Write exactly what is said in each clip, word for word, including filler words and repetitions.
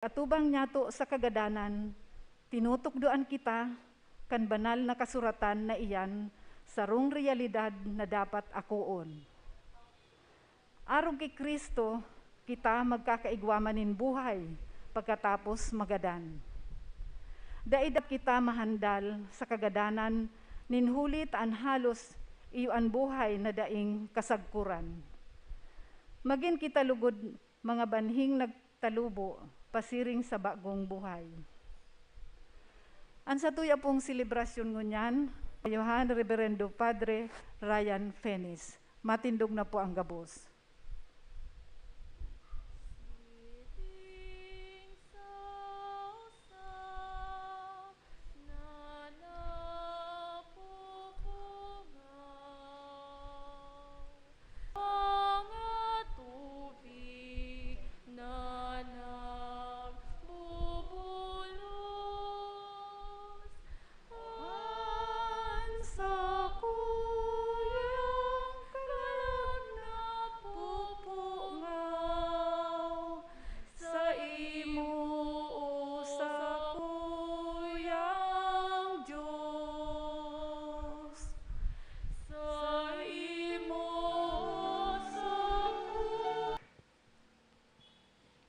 Atubang niyato sa kagadanan, tinutukdoan kita kan banal na kasuratan na iyan sarong reyalidad na dapat akoon. Arog ki Cristo, kita magkakaigwa man nin buhay pagkatapos magadan. Dai dapat kita mahandal sa kagadanan nin huli ta an halos iyo an buhay na daing kasagkoran. Magin kita lugod mga banhing nagtalubo pasiring sa bagong buhay. An satuya pong selebrasyon ngunyan, Johan Reverendo Padre Ryan Fenis. Matindog na po ang gabos. Mga tubig na nagbubulos, an sakuyang kalag nagpupungaw, saimo, o sakuyang Dios. Saimo, saku-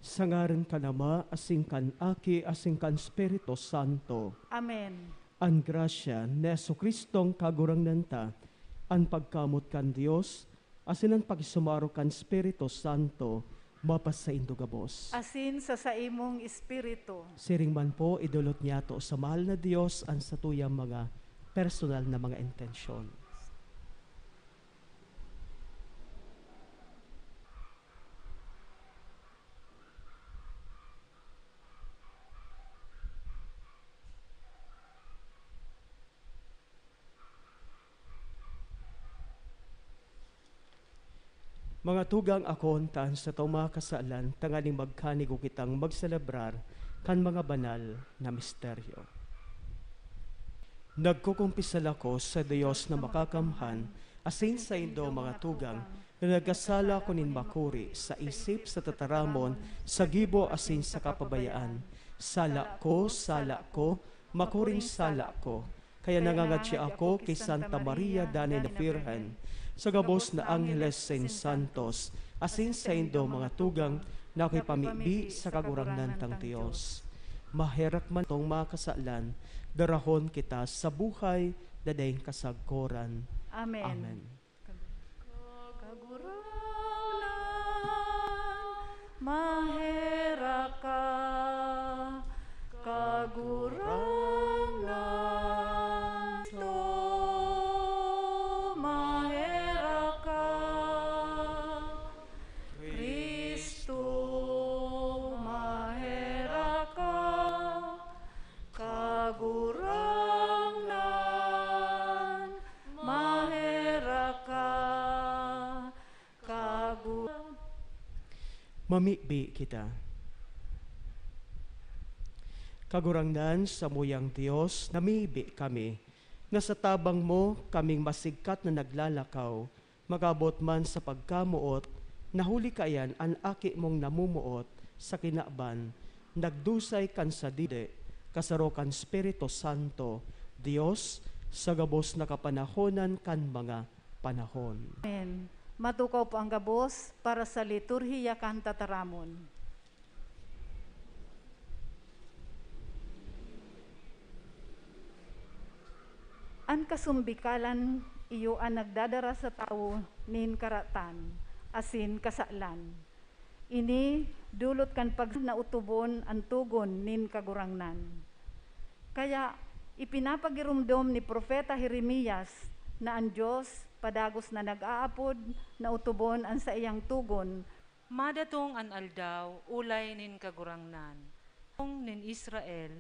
Sa ngaran kan Ama, asin kan Aki, asin kan Espiritu Santo. Amen. An grasya ni Jesu-Cristong Kagurangnan ta, an pagkamoot kan Dios, asin an pakisumaro kan Espiritu Santo, mapasaindo gabos. Asin sa saimong espiritu. Siring man po, idolot niyato sa mahal na Dios an satuyang mga personal na mga intensyon. Mga tugang, akoon ta an satong mga kasalan tanganing magkanigo kitang magselebrar kan mga banal na misteryo. Nagkukumpisal ako sa Dios na Makakamhan, asin saindo, mga tugang, na nagkasala ako nin makuri sa isip, sa tataramon, sa gibo, asin sa kapabayaan. Sala ko, sala ko, makuring sala ko. Kaya nangangadya ako ki Santa Maria, danay na Birhen, sa gabos na angheles asin santos, asin saindo, mga tugang, na ako'y pamibi sa Kagurangnan tang Dios. Maherak man tong mga kasalan, darahon kita sa buhay na daing kasagkoran. Amen. Amen. Kagurangnan, maherak ka. Kagurangnan, Cristo, maherak ka. Cristo, maherak ka. Kagurangnan, maherak ka. Kagu- Mamibi kita. Kagurangnan, samuyang Dios, namibi kami, na sa tabang mo kaming masigkat na naglalakaw, mag-abot man sa pagkamoot, na huli kaiyan an Aki mong namumuot sa kinaban, nagdusay kan sadiri, kasaro kan Espiritu Santo, Dios, sa gabos na kapanahonan kan mga panahon. Amen. Matukaw po ang gabos para sa liturhiya kan tataramon. An kasumbikalan iyo an nagdadara sa tawo nin karatan asin kasalan. Ini dulot kan pag-, na utubon an togon nin Kagurangnan. Kaya, ipinapagiromdom ni Propeta Jeremias na an Dios padagos na nag-aapod na utubon an saiyang togon. Madatong an aldaw, olay nin Kagurangnan, harong nin Israel,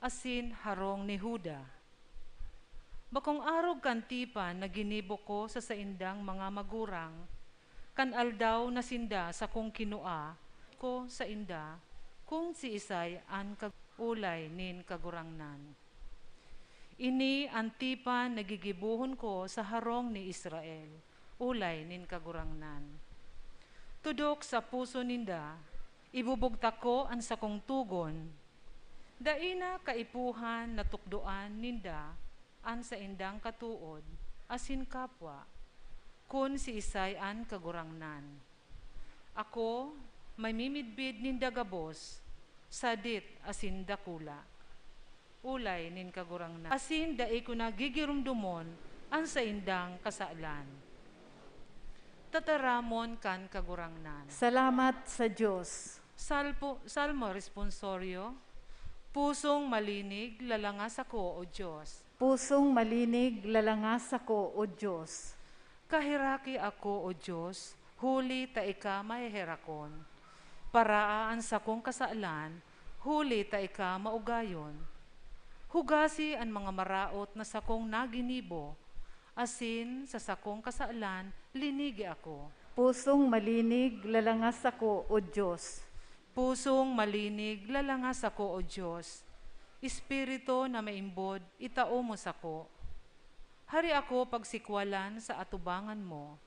asin harong ni Juda. Bakong arog kan tipan na ginibo ko sa saindang mga magurang, kan aldaw na sinda sakong kinua ko sainda, kun siisay an kag-, olay nin Kagurangnan. Ini an tipan na gigibohon ko sa harong ni Israel, olay nin Kagurangnan. Tudok sa puso ninda, Ibubugtak ko an sakong togon. Dai na kaipuhan na tukdoan ninda an saindang katood asin kapwa, kun siisay an Kagurangnan. Ako, mamimidbid ninda gabos, sadit asin dakula. Olay nin Kagurangnan. Asin dai ko na gigiromdomon an saindang kasalan. Tataramon kan Kagurangnan. Salamat sa Dios. Salpo, Salmo Responsorio. Pusong malinig, lalanga sako, O Dios. Pusong malinig, lalanga sako, O Dios. Kaheraki ako, O Dios, huli ta ika maheherakon. Paraa an sakong kasalan, huli ta ika maugayon. Hugasi an mga maraot na sakong naginibo, asin sa sakong kasalan linigi ako. Pusong malinig, lalanga sako, O Dios. Pusong malinig, lalanga sako, O Dios. Espiritu na maimbod, itao mo sako. Hari ako pagsikwalan sa atubangan mo.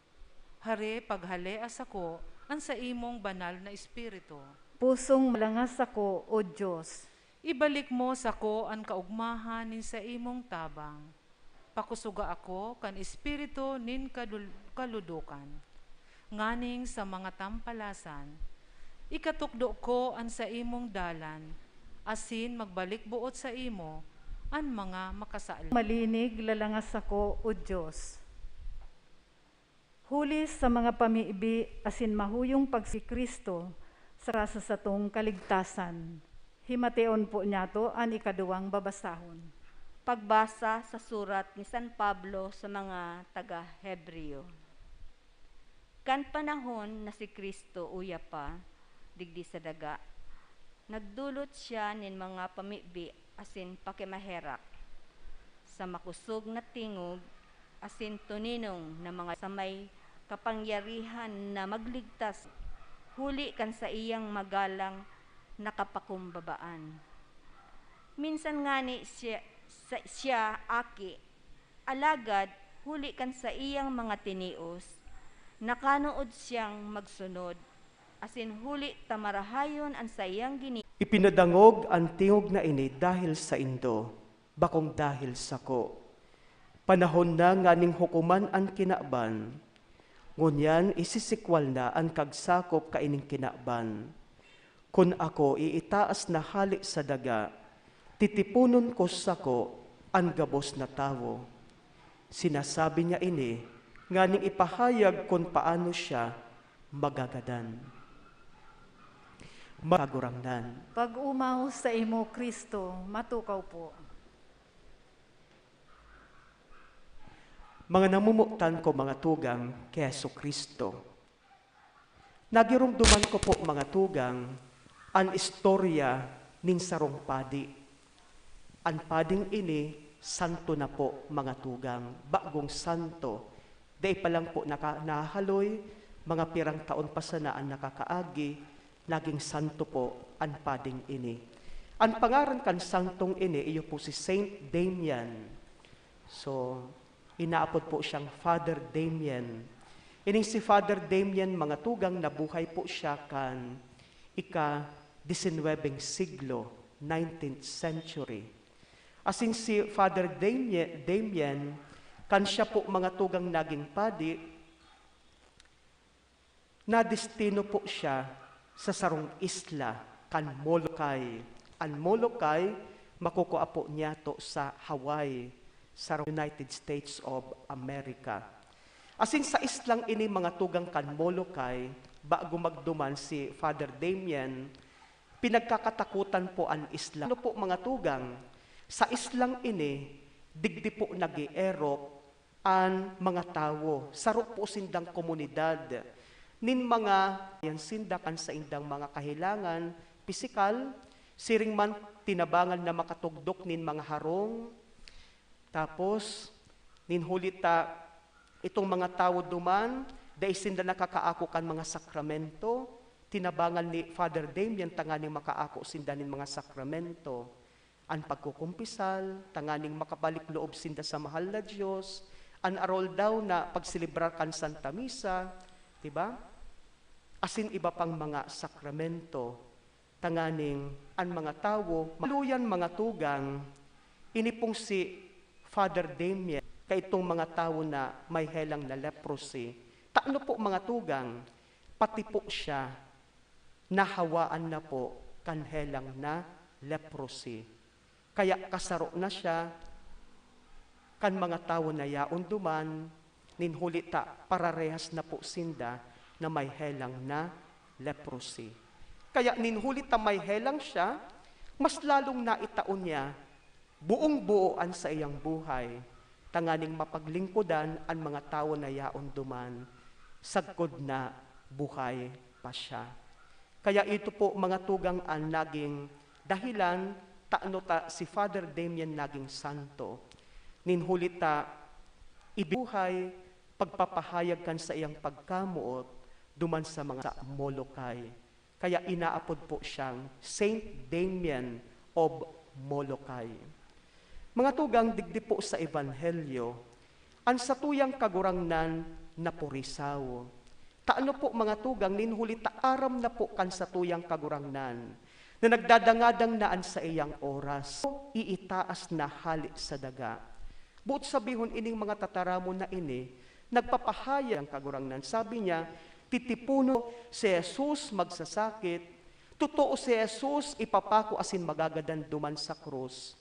Hari, paghalea sako an saimong banal na espiritu. Pusong malangas ako, O Dios. Ibalik mo sako an kaogmahan nin saimong tabang. Pakusoga ako kan espiritu nin kadul-, kaludokan, nganing sa mga tampalasan. Ikatukdo ko an saimong dalan, asin magbalik boot saimo an mga makasalan. Malinig, lalangas ako, O Dios. Huli sa mga pamibi asin mahuyong pagsi Cristo saka sa satong kaligtasan. Himateon po niyato an ikaduwang babasahon. Pagbasa sa surat ni San Pablo sa mga taga-Hebreo. Kan panahon na si Cristo uya pa digdi sa daga, nagdolot siya nin mga pamibi asin pakimaherak sa makosog na tingog asin toninong na mga sa may kapangyarihan na magligtas huli kan saiyang magalang na kapakumbabaan. Minsan ngani siya, sa, siya aki, alagad huli kan saiyang mga tinios, nakanood siyang magsunod, asin huli ta marahayon an saiyang gini- Ipinadangog an tingog na ini dahil saindo, bakong dahil sako. Panahon na nganing hukoman an kinaban, ngunyan isisikwal na an kagsakop kaining kinaban. Kun ako iitaas na hale sa daga, titiponon ko sako an gabos na tawo. Sinasabi niya ini nganing ipahayag kun paano siya magagadan. Kagurangnan. Pag-omaw saimo, Cristo, matukaw po. Mga namomotan ko, mga tugang, ki Jesu-Cristo. Nagiromdoman ko po, mga tugang, an istorya nin sarong padi. An pading ini, santo na po, mga tugang, bagong santo. Dai pa lang po naka-, nahahaloy, mga pirang taon pa sana an nakakaagi, naging santo po an pading ini. An pangaran kan santong ini, iyo po si Saint Damian. So, inaapod po siyang Father Damian. Ining si Father Damian, mga tugang, nabuhay po siya kan ika-disinwebeng siglo, nineteenth century. Asin si Father Damien, Damian, kan siya po, mga tugang, naging padi, nadestino po siya sa sarong isla kan Molokai. An Molokai, makukua po niyato sa Hawaii, sa United States of America. Asin sa islang ini, mga tugang, kan Molokai, bago magduman si Father Damian, pinagkakatakutan po an isla. Ano po, mga tugang? Sa islang ini, digdi po nag-eerok an mga tawo, saro po sindang komunidad nin mga, yan sinda kan saindang mga kahilangan pisikal, siring man tinabangan na makatugdok nin mga harong, tapos nin huli ta itong mga tawo duman, dai sinda nakakaako kan mga sakramento, tinabangan ni Father Damian tanganing makaako sinda nin mga sakramento. An pagkukumpisal, tanganing makabalik loob sinda sa mahal na Dios, an arol daw na pagselebrar kan Santa Misa, di ba? asin iba pang mga sakramento, tanganing an mga tawo maluyan. Mga tugang, ini pong si Father Damien, kaitong mga tawo na may helang na leprosy. Tano po, mga tugang, pati po siya nahawaan na po kan helang na leprosy. Kaya kasaro na siya kan mga tawo na yaon duman, nin huli ta pararehas na po sinda na may helang na leprosy. Kaya nin huli ta may helang siya, mas lalong naitao niya buong-buo an saiyang buhay, tanganing mapaglingkodan an mga tawo na yaon duman, sagkod na buhay pa siya. Kaya ito po, mga tugang, an naging dahilan tano ta si Father Damien naging santo. Nin huli ta ibuhay, pagpapahayag kan saiyang pagkamoot duman sa mga sa Molokai. Kaya inaapod po siyang Saint Damien of Molokai. Mga tugang, digdi po sa Ebanghelyo, an satuyang Kagurangnan napurisaw. Tano po, mga tugang, nin huli ta aram na po kan satuyang Kagurangnan na nagdadangadang na an saiyang oras, iitaas na hale sa daga. Boot sabihon, ining mga tataramon na ini nagpapahayag an Kagurangnan. Sabi niya, "Titiponon si Jesus magsasakit. Totoo, si Jesus ipapako asin magagadan duman sa krus.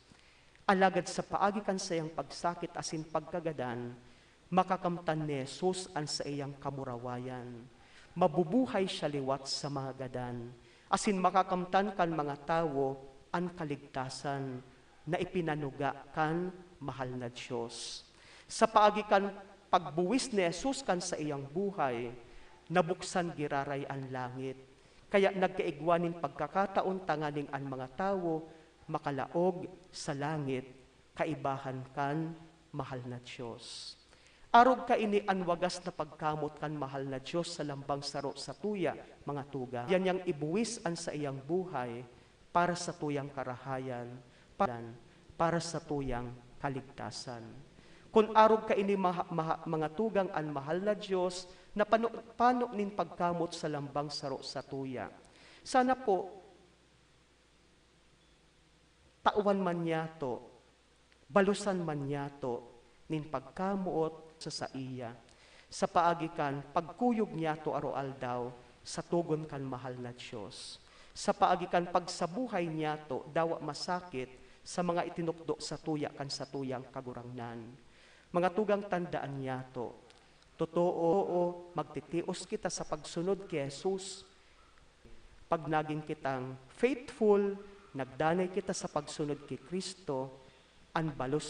Alagad sa paagi kan saiyang pagsakit asin pagkagadan, makakamtan ni Jesus an saiyang kamurawayan. Mabubuhay siya liwat sa mga gadan, asin makakamtan kan mga tawo an kaligtasan na ipinanuga kan mahal na Dios." Sa paagi kan pagbuwis ni Jesus kan saiyang buhay, nabuksan giraray an langit. Kaya nagkaigwa nin pagkakataon tanganing an mga tawo makalaog sa langit kaibahan kan mahal na Dios. Arog kaini an wagas na pagkamot kan mahal na Dios sa lambang saro satuya, mga tugang. Yan niyang ibuwis an saiyang buhay para sa tuyang karahayan, para, para sa tuyang kaligtasan. Kun arog kaini, maha-, maha-, mga tugang, an mahal na Dios na pano, pano nin pagkamot sa lambang saro satuya. Sana po, tawan man niyato, balusan man niyato nin pagkamoot sa saiya, sa paagi kan pagkuyog niyato aroaldaw sa togon kan mahal na Dios, sa paagi kan pagsabuhay niyato dawa masakit sa mga itinukdo satuya kan satuyang Kagurangnan. Mga tugang, tandaan niyato, totoo, magtitios kita sa pagsunod ki Jesus. Pag nagin kitang faithful, nagdanay kita sa pagsunod ki Cristo, an balos